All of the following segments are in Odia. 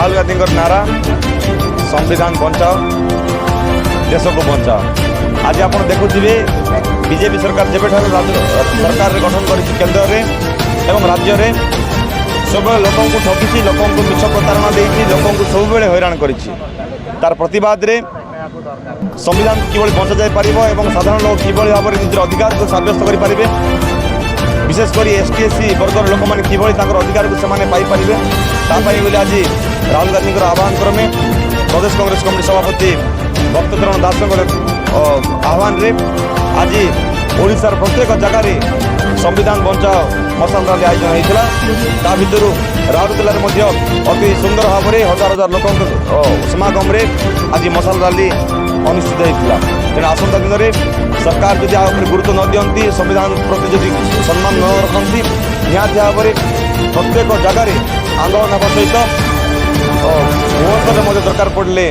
ରାହୁଲ ଗାନ୍ଧୀଙ୍କର ନାରା, ସମ୍ବିଧାନ ବଞ୍ଚାଅ, ଦେଶକୁ ବଞ୍ଚାଅ। ଆଜି ଆପଣ ଦେଖୁଥିବେ, ବିଜେପି ସରକାର ଯେବେଠାରୁ ରାଜ୍ୟ ସରକାରରେ ଗଠନ କରିଛି, କେନ୍ଦ୍ରରେ ଏବଂ ରାଜ୍ୟରେ, ସବୁବେଳେ ଲୋକଙ୍କୁ ଠକିଛି, ଲୋକଙ୍କୁ ମିଛ ପ୍ରତାରଣା ଦେଇଛି, ଲୋକଙ୍କୁ ସବୁବେଳେ ହଇରାଣ କରିଛି। ତାର ପ୍ରତିବାଦରେ ସମ୍ବିଧାନ କିଭଳି ବଞ୍ଚାଯାଇପାରିବ ଏବଂ ସାଧାରଣ ଲୋକ କିଭଳି ଭାବରେ ନିଜର ଅଧିକାରକୁ ସାବ୍ୟସ୍ତ କରିପାରିବେ, ବିଶେଷ କରି ଏସ୍ ଟି, ଏସ୍ ସି ବର୍ଗର ଲୋକମାନେ କିଭଳି ତାଙ୍କର ଅଧିକାରକୁ ସେମାନେ ପାଇପାରିବେ, ତା ପାଇଁ ବୋଲି ଆଜି ରାହୁଲ ଗାନ୍ଧୀଙ୍କର ଆହ୍ୱାନ କ୍ରମେ ପ୍ରଦେଶ କଂଗ୍ରେସ କମିଟି ସଭାପତି ଭକ୍ତଚରଣ ଦାସଙ୍କର ଆହ୍ୱାନରେ ଆଜି ଓଡ଼ିଶାର ପ୍ରତ୍ୟେକ ଜାଗାରେ ସମ୍ବିଧାନ ବଞ୍ଚାଅ ମଶାଲ ରାଲି ଆୟୋଜନ ହୋଇଥିଲା। ତା ଭିତରୁ ରାଉରକେଲାରେ ମଧ୍ୟ ଅତି ସୁନ୍ଦର ଭାବରେ ହଜାର ହଜାର ଲୋକଙ୍କ ସମାଗମରେ ଆଜି ମଶାଲ ରାଲି ଅନୁଷ୍ଠିତ ହୋଇଥିଲା। ତେଣୁ ଆସନ୍ତା ଦିନରେ ସରକାର ଯଦି ଆ ଉପରେ ଗୁରୁତ୍ୱ ନ ଦିଅନ୍ତି, ସମ୍ବିଧାନ ପ୍ରତି ଯଦି ସମ୍ମାନ ନ ରଖନ୍ତି, ନିହାତି ଭାବରେ ପ୍ରତ୍ୟେକ ଜାଗାରେ ଆନ୍ଦୋଳନ ହେବା ସହିତ ଭୁବନେଶ୍ୱରରେ ମଧ୍ୟ ଦରକାର ପଡ଼ିଲେ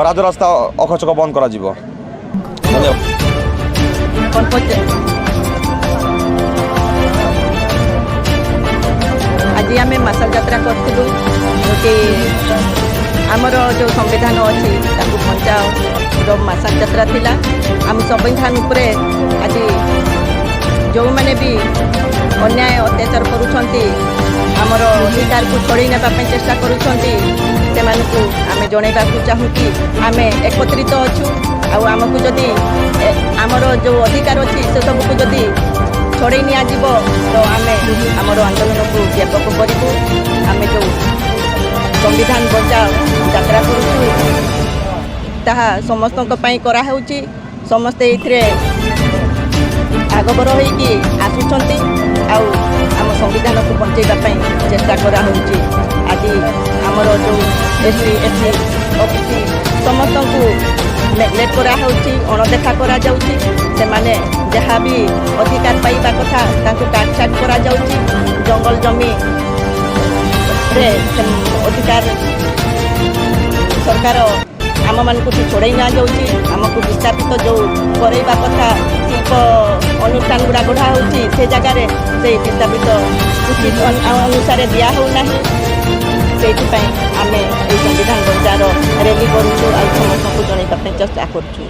ରାଜରାସ୍ତା ଅଖଚକ ବନ୍ଦ କରାଯିବ। ଧନ୍ୟବାଦ। କ'ଣ ପଚାର? ଆଜି ଆମେ ମଶାଲ ଯାତ୍ରା କରିଥିଲୁ କି ଆମର ଯେଉଁ ସମ୍ବିଧାନ ଅଛି ତାକୁ ବଞ୍ଚାଅର ମଶାଲ ଯାତ୍ରା ଥିଲା। ଆମ ସମ୍ବିଧାନ ଉପରେ ଆଜି ଯେଉଁମାନେ ବି ଅନ୍ୟାୟ ଅତ୍ୟାଚାର କରୁଛନ୍ତି, ଆମର ଅଧିକାରକୁ ଛଡ଼େଇ ନେବା ପାଇଁ ଚେଷ୍ଟା କରୁଛନ୍ତି, ସେମାନଙ୍କୁ ଆମେ ଜଣାଇବାକୁ ଚାହୁଁ କି ଆମେ ଏକତ୍ରିତ ଅଛୁ। ଆଉ ଆମକୁ ଯଦି ଆମର ଯେଉଁ ଅଧିକାର ଅଛି ସେସବୁକୁ ଯଦି ଛଡ଼େଇ ନିଆଯିବ, ତ ଆମେ ଆମର ଆନ୍ଦୋଳନକୁ ବ୍ୟାପକ କରିବୁ। ଆମେ ଯେଉଁ ସମ୍ବିଧାନ ବଞ୍ଚାଅ ଯାତ୍ରା କରୁଛୁ, ତାହା ସମସ୍ତଙ୍କ ପାଇଁ କରାହେଉଛି। ସମସ୍ତେ ଏଇଥିରେ ଆଗଭର ହୋଇକି ଆସୁଛନ୍ତି ଆଉ ଆମ ସମ୍ବିଧାନକୁ ବଞ୍ଚେଇବା ପାଇଁ ଚେଷ୍ଟା କରାହେଉଛି। ଆଜି ଆମର ଯେଉଁ ଏସ୍ ଟି, ଏସ୍ ସି, ଓ ବି ସି ସମସ୍ତଙ୍କୁ ନେଗ୍ଲେକ୍ଟ କରାହେଉଛି, ଅଣଦେଖା କରାଯାଉଛି। ସେମାନେ ଯାହା ବି ଅଧିକାର ପାଇବା କଥା ତାଙ୍କୁ କାଟଛାଟ କରାଯାଉଛି। ଜଙ୍ଗଲ ଜମିରେ ଅଧିକାର ସରକାର ଆମମାନଙ୍କୁ ଛଡ଼େଇ ନିଆଯାଉଛି। ଆମକୁ ବିସ୍ଥାପିତ ଯେଉଁ କରେଇବା କଥା, ଶିଳ୍ପ ଅନୁଷ୍ଠାନ ଗୁଡ଼ା ଗଢ଼ା ହେଉଛି, ସେ ଜାଗାରେ ସେଇ ବିସ୍ଥାପିତ ଉଚିତ ଅନୁସାରେ ଦିଆ ହେଉନାହିଁ। ସେଇଥିପାଇଁ ଆମେ ଏଇ ସମ୍ବିଧାନ ବଞ୍ଚାର ରେଲି କରୁଛୁ ଆଉ ସମସ୍ତଙ୍କୁ ଜଣାଇବା ପାଇଁ ଚେଷ୍ଟା କରୁଛୁ।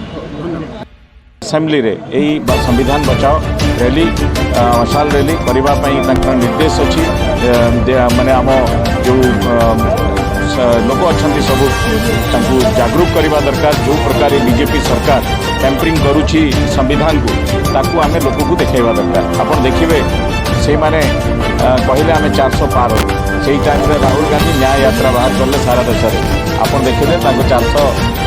ଆସେମ୍ବଲିରେ ଏଇ ସମ୍ବିଧାନ ବଚାଅ ର୍ୟାଲି, ମଶାଲ ର୍ୟାଲି କରିବା ପାଇଁ ତାଙ୍କର ନିର୍ଦ୍ଦେଶ ଅଛି। ମାନେ ଆମ ଯେଉଁ ଲୋକ ଅଛନ୍ତି ସବୁ, ତାଙ୍କୁ ଜାଗରୁକ କରିବା ଦରକାର। ଯେଉଁ ପ୍ରକାର ବିଜେପି ସରକାର ଟ୍ୟାମ୍ପରିଂ କରୁଛି ସମ୍ବିଧାନକୁ, ତାକୁ ଆମେ ଲୋକକୁ ଦେଖାଇବା ଦରକାର। ଆପଣ ଦେଖିବେ, ସେଇମାନେ କହିଲେ ଆମେ 400 ପାର ହେବୁ। ସେଇ ଟାଇମ୍ରେ ରାହୁଲ ଗାନ୍ଧୀ ନ୍ୟାୟ ଯାତ୍ରା ବାହାର କଲେ ସାରା ଦେଶରେ। ଆପଣ ଦେଖିଲେ, ତାଙ୍କୁ 400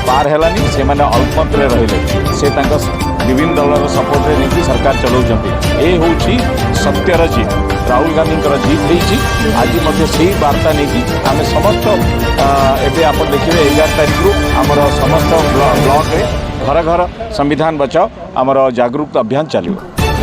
ପାର ହେଲାନି, ସେମାନେ ଅଳ୍ପମତରେ ରହିଲେ। ସେ ତାଙ୍କ ବିଭିନ୍ନ ଦଳର ସପୋର୍ଟରେ ନେଇକି ସରକାର ଚଲାଉଛନ୍ତି। ଏ ହେଉଛି ସତ୍ୟର ଜିତ୍। ରାହୁଲ ଗାନ୍ଧୀଙ୍କର ଜିତ୍ ହେଇଛି। ଆଜି ମଧ୍ୟ ସେଇ ବାର୍ତ୍ତା ନେଇକି ଆମେ ସମସ୍ତ ଏବେ ଆପଣ ଦେଖିବେ, 11 ତାରିଖରୁ ଆମର ସମସ୍ତ ବ୍ଲକରେ ଘର ଘର ସମ୍ବିଧାନ ବଚାଅ ଆମର ଜାଗୃତ ଅଭିଯାନ ଚାଲିବ।